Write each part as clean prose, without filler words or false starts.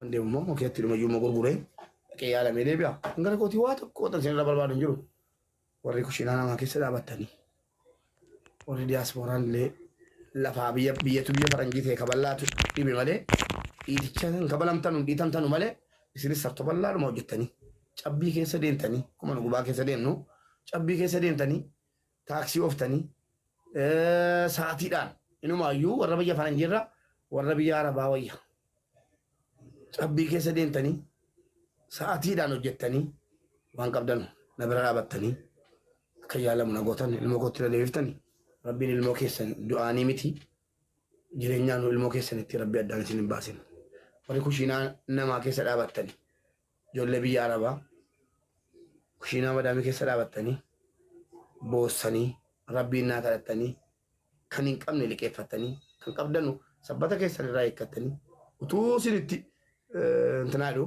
Deemu immoo mokeetti dhuma iyyuu gurguree dhaqee yaalamee deebi'a. Gara kootii waa tokko wanta isin irra barbaadu hin jiru. Warri kushiinaa namaa keessa dhaabattanii warri diyaaspooraan illee lafaa biyya biyyatu biyya faranjii ta'e kaballaatu dhibe malee dhiiticha hin kabalamtanu hin dhiitamtanu malee isinis sarto bal'aadhuma hojjettanii cabbii keessa deemtanii akkuma nu gubaa keessa deemnu cabbii keessa deemtanii taaksii ooftanii sa'aatiidhaan inumaayyuu warra biyya faranjiirra warra biyya arabaa wayya. Cabbii keessa deemtanii sa'aatiidhaan hojjettanii waan qabdan na bira dhaabattanii akka yaalamu na gootan ilmoo kootti na deebiftanii rabbiin ilmoo keessan du'aanii miti jireenyaan ilmoo keessanitti rabbi addaan isin hin baasin. Warri kushiinaa namaa keessa dhaabattanii ijoollee biyya arabaa kushiinaa madaamii keessa dhaabattanii boossanii rabbiin naa kadhattanii kan hin qabne liqeeffattanii kan qabdanu sabbata keessan irraa eeggattanii utuu isinitti intinaa jedhu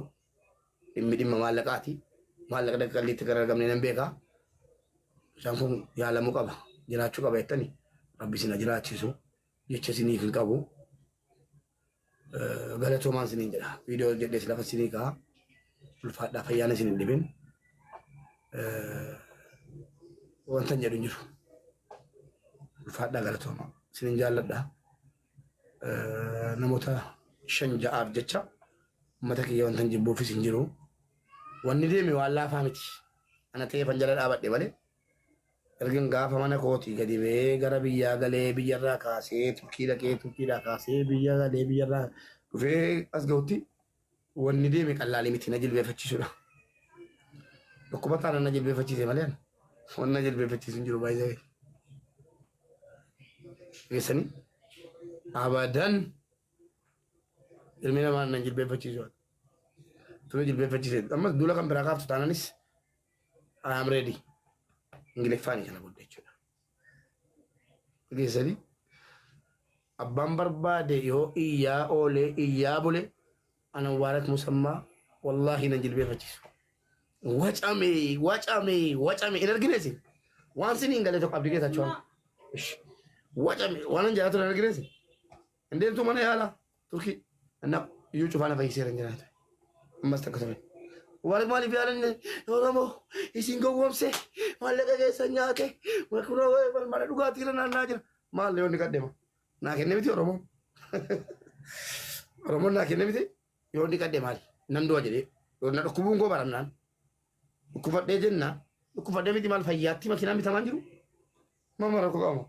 dhimmi dhimma maallaqaati. Maallaqa daqqalliitti gara argamne nan beeka. Isaan kun yaalamuu qaba jiraachuu qaba jettanii rabbi isin haa jiraachisu jecha isiniif hin qabu. Galatoomaan isiniin jedha. Viidiyoo hojjedhees lafa isinii ka'a. Ulfaadhaa fayyaan isin hin dhibin. Wanta hin jedhu hin jiru. Ulfaadhaa galatoomaa. Isinin jaalladha. Namoota shan ja'aaf jecha uummata kiyya wanta hin jibbuufis hin jiru. Wanni deeme waan laafaa miti. Ana ta'eefan jala dhaabadhe malee. Ergan gaafa mana kootii gadi ba'ee gara biyyaa galee biyyarraa kaasee Turkii dhaqee Turkiidhaa kaasee biyya galee biyyarraa dhufee as ga'utti wanni deeme qallaalii miti na jilbeeffachiisudha. Dhukkuba taanaan na jilbeeffachiise malee wanni na jilbeeffachiisu hin jiru baay'ee. Geessanii abadan ilmi namaa na jilbeeffachiisu. Tuni jilbeeffachiise ammas duula kan biraa kaaftu taananis I am ready. Ingiliffaani kana booddee jechuudha. Geessanii abbaan barbaade yoo iyyaa oolee iyyaa bule ana Mubaarak Musammaa wallaahi nan jilbeeffachiisu. Wacame wacame wacame hin argine isin waan sin hin galee tokko abdii keessa achuun. Wacame waan hin jaalatu hin argine isin. Hin deemtuu mana yaalaa Turkii na iyyuu cufaa na fayyiseera hin jiraatu. Ammas takka ture. Mubaarak maaliif yaalan Oromoo isin gowwoomse maallaqa keessan nyaate kunoo mana dhugaatii irra naannaa jira. Maal yoo inni qaddeema? Naa kenne miti Oromoon. Oromoon naa kenne miti yoo inni qadde maali? Nan du'a jedhee. Yoo na dhukkubuun koo baramnaan. Dhukkubadhee jennaan. Dhukkubadhee miti maal fayyaatti makiinaan bitamaan jiru? Mama rakkoo qaba.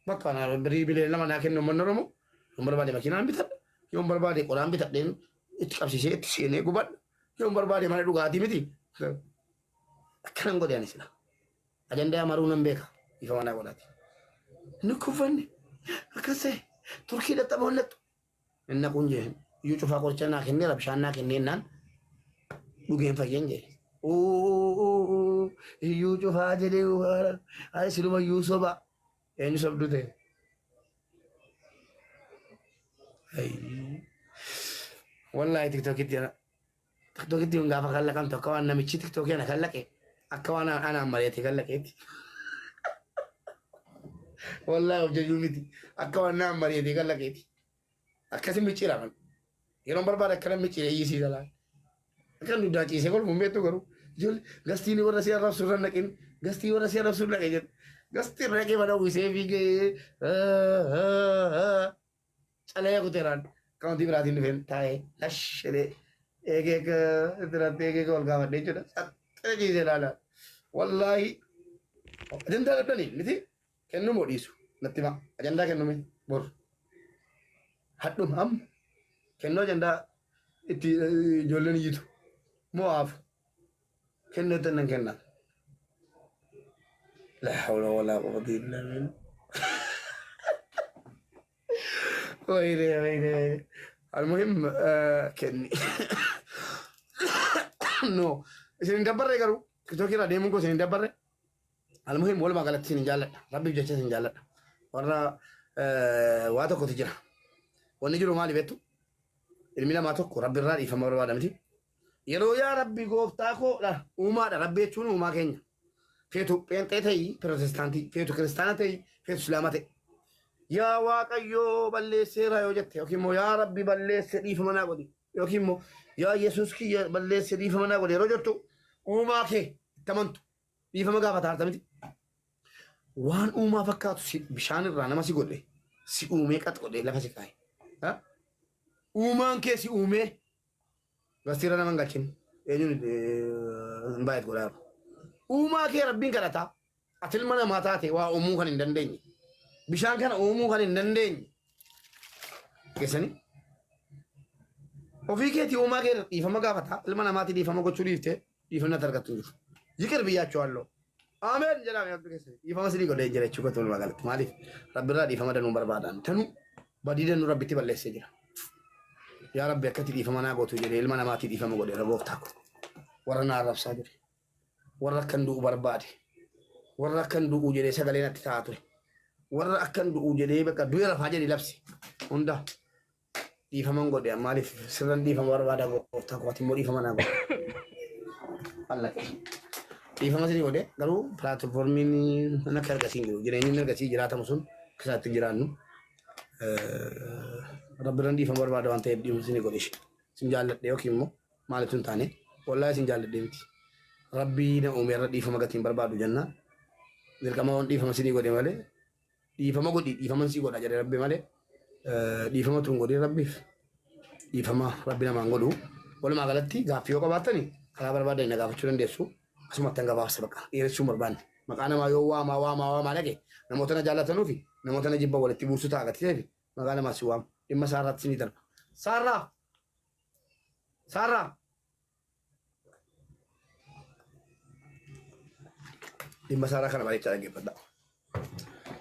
Bakka na birii bilee lama naa kennu uummanni Oromoo. Yoon barbaade makiinaan bitadha. Yoon barbaade qoraan bitadheen itti qabsiisee itti seenee gubadha. Yoon barbaade mana dhugaatii miti. Akkanan godhe ani sila. Ajandaa maruu nan beeka. Ifa manaa godhaati. Inni kuffanne akkas ta'e Turkii dhaxxaba hollattu. Hin naquun jee. Iyyuu cufaa qoricha naa kenneera bishaan naa kenneennaan dhugeen fayyeen jee. Iyyuu cufaa jedhee ay siluma iyyuu soba. Eenyu sobduu ta'e? Wallaahi tiktokitti tiktokitti gaafa kallaqamtu akka waan namichi tiktokii ana kallaqe akka waan anaan mari'ate kallaqeetti. Wallaahi of jajuu miti akka waan naan mari'ate kallaqeeti. Akkasi micciiraman. Yeroon barbaade akkana micciire iyyisiisa laal. Akkan dugdaan ciisee kolfu hin beektu garuu. Ijoollee gastiin warra si arrabsu irra naqin gastii warra si arrabsu irra naqe jedhu. Gastii irra naqee mana uwwisee fiigee calee kuteeraan kaawuntii biraatiin dhufeen taa'ee lash jedhee eegee akka itti eegee ol gaafadhee jechuudha. Saxxee ciisee laala. Wallaahi ajandaa dhabdanii miti kennuu moo dhiisu natti himaa ajandaa kennume bor hadhuma amma kennuu ajandaa itti ijoolleen iyyitu moo haafu kennuu itti nan kenna. La hawla wala quwwata illa billah. Wayne wayne wayne. Almuhim kenni. No isin hin dabbarre garuu tiktookii irraa deemuun koo isin hin dabbarre. Almuhim walumaa galatti isin hin jaalladha. Rabbiif jecha isin jaalladha. Warra waa tokkotu jira. Wanni jiru maali beektu? Ilmi namaa tokko rabbi irraa dhiifama barbaada miti. Yeroo yaa rabbi gooftaa koodha uumaadha rabbi jechuun uumaa keenya. Feetu pheenxee ta'ii pirootestaantii, feetu kiristaana ta'ii, feetu islaama ta'i. Yaa Waaqayyoo balleesseera yoo jette yookiin immoo yaa rabbi balleesse dhiifama naa godhi. Yookiin immoo yaa Yesuus kiyya balleessee dhiifama naa godhe yeroo jettu uumaa kee itti amantu dhiifama gaafata harta miti. Waan uumaa fakkaatu si bishaan irraa nama si godhe si uumee qax godhee lafa si kaa'e. Uumaan kee si uumee gastiirra nama hin galchin eenyuun hin baay'atu godhaa jiru. Uumaa kee rabbiin kadhataa ati ilma namaa taate waa uumuu kan hin dandeenye bishaan kana uumuu kan hin dandeenye keessanii ofii keetii uumaa kee dhiifama gaafata ilma namaatii dhiifama gochuu dhiiftee dhiifamni ati argattu hin jiru. Yiqir biyyaachuu Ameen jedhame rabbi keessanii dhiifama sidii godhee jira jechuudha walumaa galatti maaliif rabbirraa dhiifama danuu barbaadan tanuu badii danuu rabbitti balleessee jira. Yaa rabbi akkatti dhiifama naa gootu jedhee ilma namaatii dhiifama godheera gooftaa ko. Warra na arrabsaa ture. Warra akkan du'u barbaade. Warra akkan du'u jedhee sagalee natti ta'aa ture. Warra akkan du'u jedhee bakka du'e rafaa jedhee labse. Hunda dhiifaman godhe maaliif sirran dhiifama barbaada gooftaa ko ati immoo dhiifama naa godhe. Allaqe. Dhiifama isinii godhe garuu pilaatfoormiin akka ergasii hin jiru. Jireenyi inni ergasii jiraatamu sun akka isaatti hin jiraannu. Rabbirran dhiifama barbaada waan ta'eef dhiifama isinii godhe ishee. Isin jaalladhe yookiin immoo maalitu hin taane wallaahi isin jaalladhe miti. Rabbii na uume irra dhiifama gatiin barbaadu jennaan dirqama waan dhiifama isinii godhe malee dhiifama godhi dhiifama sii godha jedhe rabbi malee dhiifama tun godhin rabbiif dhiifama rabbi namaan godhu. Walumaa galatti gaaffii yoo qabaattani karaa barbaadan na gaafachuu dandeessu. Asumatti hanga gabaabsa bakka dheeressuu hin barbaanne. Maqaa namaa yoo waamaa waamaa waamaa dhaqe namoota na jaallatanuu fi namoota na jibban walitti buusuu ta'a gatii ta'eef maqaa namaa si waamu. Dhimma saarraatti ni darba. Saarraa! Saarraa! Dhimma saarraa kana bareechaa dhaggeeffadha.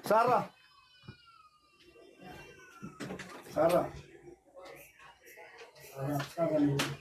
Saarraa! Saarraa! Saarraa! Saarraa!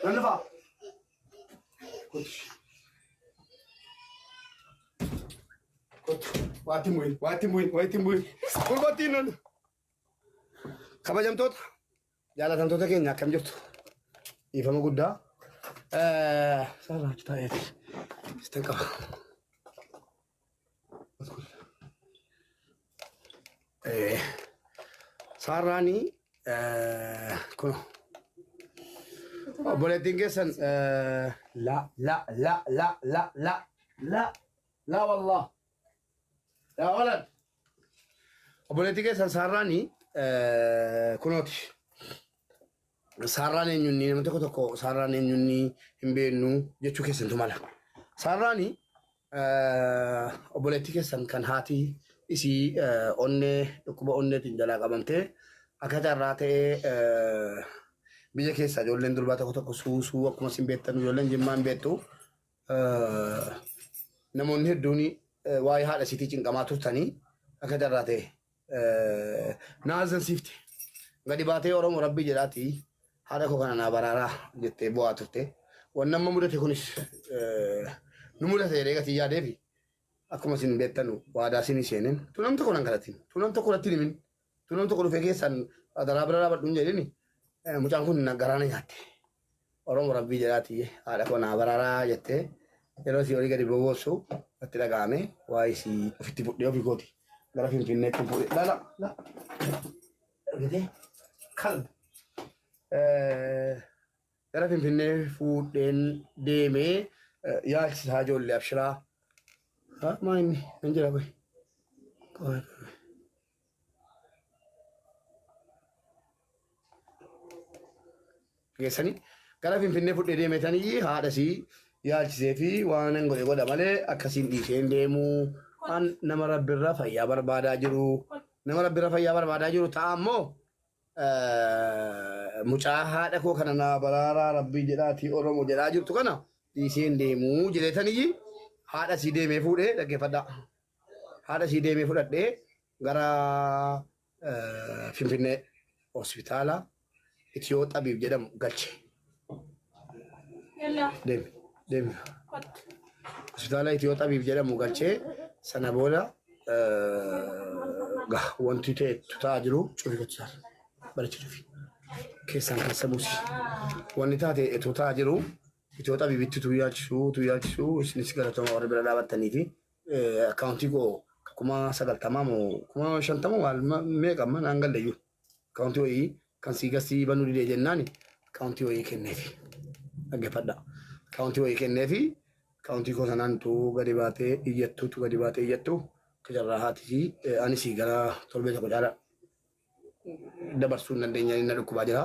Nan dhufaa? Kottu. Kottu. Waatti hin bu'in, waatti hin bu'in, waatti hin bu'in. Gurbattiin nan. Kabajamtoota, jaalatamtoota keenya akkam jirtu? Dhiifama guddaa. Sarara achi taa'eeti. Sitan qaba. Saarraanii kun obboleettiin keessan la la la la la la la la wallah yaa walad obboleettiin keessan saarraanii kunooti. Saarraan eenyunni nama tokko tokko saarraan eenyunni hin beeknu jechuu keessantu mala. Saarraani obboleettii keessan kan haati isii onnee dhukkuba onneetiin jalaa qabamtee akka carraa ta'ee biyya keessaa ijoolleen durbaa tokko tokko suusuu akkuma isin beektan ijoolleen jimmaa hin beektu namoonni hedduun waa'ee haadha isiitii cinqamaa turtanii akka carraa ta'e na azzansiifte. Gadi baatee Oromo Rabbii jedhaati haadha koo kana naa baraaraa jettee bu'aa turte. Wanni amma mudate kunis nu mudate jedhee gatii yaadeefi akkuma isin beektanu waadaa isinii seeneen tu nam tokko nan kadhatin tu nam tokko natti himin tu nam tokko dhufee keessan adaraa bira dhaabadhu hin jedhini mucaan kun garaa na nyaatte. Oromo Rabbii jedhaati haadha koo naa baraaraa jettee yeroo isii olii gadi boboossu natti dhaga'ame waa'ee isii ofitti fudhee ofii kooti gara Finfinneetti fuudhe la la la argitee kalb. Gara Finfinnee fuudheen deemee yaalchisaa ijoollee abshiraa. Maa inni hin jira qoy. Qoy qoy. Geessanii gara Finfinnee fudhee deemetanii haadha sii yaalchisee fi waan hin godhe godha malee akkasiin dhiisee hin deemuu. An nama rabbirraa fayyaa barbaadaa jiru. Nama rabbirraa fayyaa barbaadaa jiru ta'a ammoo mucaa haadha koo kana naa baraaraa rabbii jedhaatii Oromoo jedhaa jirtu kana dhiisee hin deemuu jedheetanii haadha sii deemee fuudhee dhaggeeffadhaa. Haadha sii deemee fudhadhee gara Finfinnee hospitaala Itiyoo Xabiib jedhamu galche. Deemi deemi. Hospitaala Itiyoo Xabiib jedhamu galchee sana booda wanti ta'e ta'aa jiru cufi gochisaa baricha cufi keessaan keessa buusi. Wanni taate itoo ta'aa jiru Itiyoo Xabiibitti tu yaalchisuu tu yaalchisuu isinis galatoomaa warri bira dhaabattanii fi akkaawuntii koo 90,000 moo 50,000 maal meeqa amma naan galle iyyuu akkaawuntii wayii kan sii gasii banuu didee jennaan akkaawuntii wayii kenneefi dhaggeeffadha. Akkaawuntii wayii kenneefi akkaawuntii koo sanaan tu gadi baatee iyyattu tu gadi baatee iyyattu akka jarraa haatisii anis gara torbee tokko caala dabarsuu hin dandeenye na dhukkubaa jira.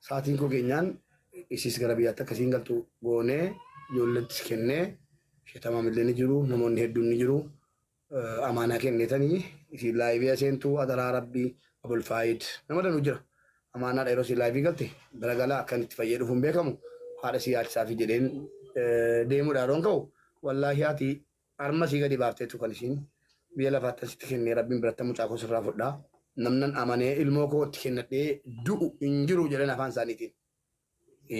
Sa'aatiin koo geenyaan isiis gara biyyaatti akkasiin galtu goonee ijoollettis kennee sheetamaam illee ni jiru namoonni hedduun ni jiru. Amaanaa kenneetanii isiin laayivii aseentu adaraa rabbii abulfaayid nama danuu jira. Amaanaadha yeroo isiin laayivii galte bira galaa akka inni itti fayyee dhufu hin beekamu haadha sii yaalchisaafi jedheen deemuudha yeroon ka'u wallaahi haati harma sii gadi baafteetu kan isiin biyya lafaatti asitti kennee rabbiin biratti mucaa koo sirraa fudhaa namnan amanee ilmoo koo itti kennadhee du'u hin jiru jedhan afaan isaaniitiin.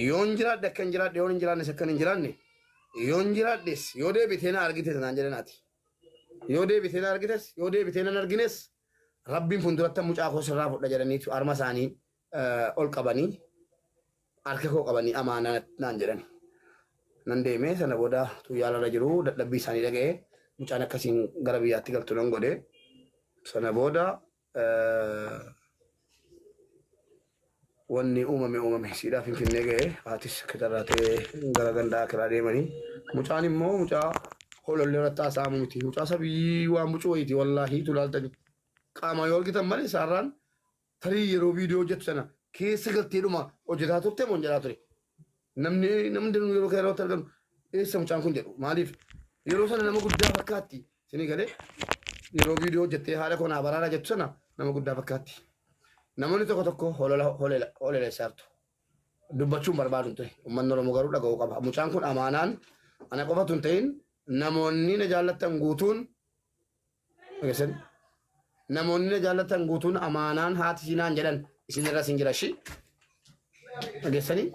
Yoon jiraadhe akkan jiraadhe yoon hin jiraannes akkan hin jiraanne yoon jiraadhes yoo deebitee na argite naan jedhan haati. Yoo deebitee na argites yoo deebitee nan argines rabbiin fuulduratti mucaa koo sirraa fudha jedhaniitu harma isaanii ol qabanii harka koo qabanii amaanaa naan jedhan. Nan deemee sana booda xuyyaarra jiru dadhabbii isaanii dhaga'ee mucaan akkasiin gara biyyaatti galtu nan godhe. Sana booda wanni uumame uumame siidhaa Finfinnee ga'ee haatis akka carraa ta'ee gara gandaa akiraa deemanii mucaan immoo mucaa holollee irratti haasa'amu miti mucaa sabiyyii waan bucuu wayiiti wallaahi tulaaltanii qaama yoo argitan malee isaarraan tarii yeroo viidiyoo hojjettu sana keessa galteedhuma hojjetaa turte moo hin jedhaa ture. Namni namni yeroo kana yerootti argamu eessa mucaan kun jedhu maaliif yeroo sana nama guddaa fakkaatti isinii galee yeroo viidiyoo hojjettee haadha koo naa baraara jettu sana nama guddaa fakkaatti. Namoonni tokko tokko holola hololessaartu. Dubbachuun barbaadu hin ture. Uummanni Oromoo garuu dhaga'uu qaba. Mucaan kun amaanaan ana qofatu hin ta'in namoonni na jaallattan guutuun dhageessan namoonni na jaallattan guutuun amaanaan haati siinaan jedhan isinirra isin jira shi dhageessanii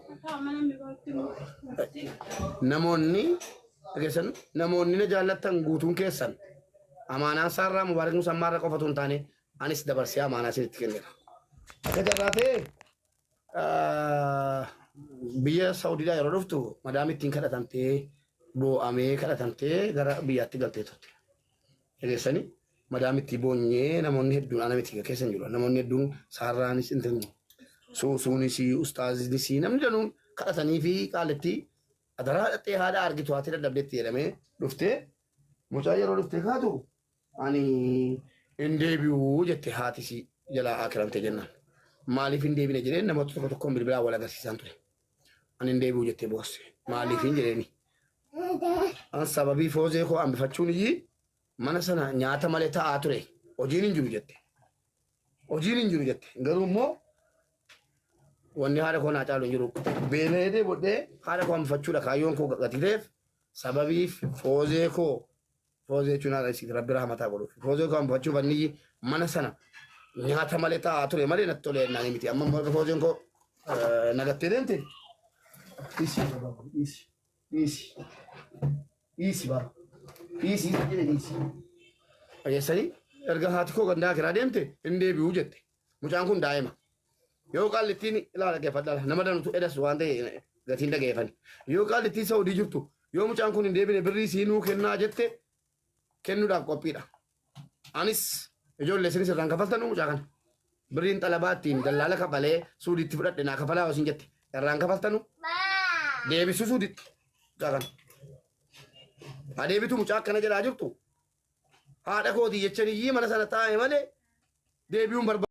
namoonni dhageessan namoonni na jaallattan guutuun keessan amaanaan saarraa mubaarak musammaarra qofatu hin taane anis dabarsee amaanaa isinitti kenneera. Akka carraa ta'e biyya Saawudiidhaa yeroo dhuftu madaam ittiin kadhatamtee boo'amee kadhatamtee gara biyyaatti galtee turte. Dhageessanii madaam itti boonyee namoonni hedduun ana miti keessa hin jiru. Namoonni hedduun saarraanis intin suusuunis ustaazinis namni danuun kadhatanii fi qaalitti adaraa dhattee haadha argitu haati dadhabdeetti jedhamee dhuftee mucaa yeroo dhuftee kaatu ani hin deebi'u jette haati si jalaa akiramte jennaan. Maaliif hin deebine jedheen namoota tokko tokkoon bilbilaan wal agarsiisaan ture. Ani hin deebi'u jettee boosse. Maaliif hin jedheeni. An sababii foozee koo hambifachuun iyyii mana sana nyaata malee taa'aa ture. Hojiin hin jiru jette. Hojiin hin jiru jette. Garuu immoo wanni haadha koo naa caalu hin jiru. Beela'ee bodhee haadha koo hambifachuudha kaayyoon koo gatii ta'eef sababii foozee koo foozee jechuun haadha isiiti rabbi rahmataa godhuuf. Foozee koo hambifachuuf anni mana sana nyaata malee taa'aa ture malee natti tolee naan miti. Amma immoo erga foozeen koo nagattee deemte. Dhiisi dhiisi dhiisi dhiisi bara dhiisi jedhe dhiisi. Dhageessanii erga haati koo gandaa kiraa deemte hin deebi'u jette. Mucaan kun daa'ima. Yoo qaallittiin ilaa dhaggeeffadhaa nama danutu edas waan ta'e gatiin dhageeffani. Yoo qaallittiin Saudii jirtu yoo mucaan kun hin deebine birrii siinuu kennaa jette kennuudhaaf qophiidha. Anis ijoollee isinis irraan kafaltanuu mucaa kana. Birriin xalabaa ittiin dallaala kafalee suudiitti fudhadhe naa kafalaa yoo isin jette Irraan kafaltanu deebisisuu diddu. Mucaa kana. Haa deebitu mucaa akkana jedhaa jirtu. Haadha kootii jechaniyyii mana sana taa'e malee deebi'uun barbaadu.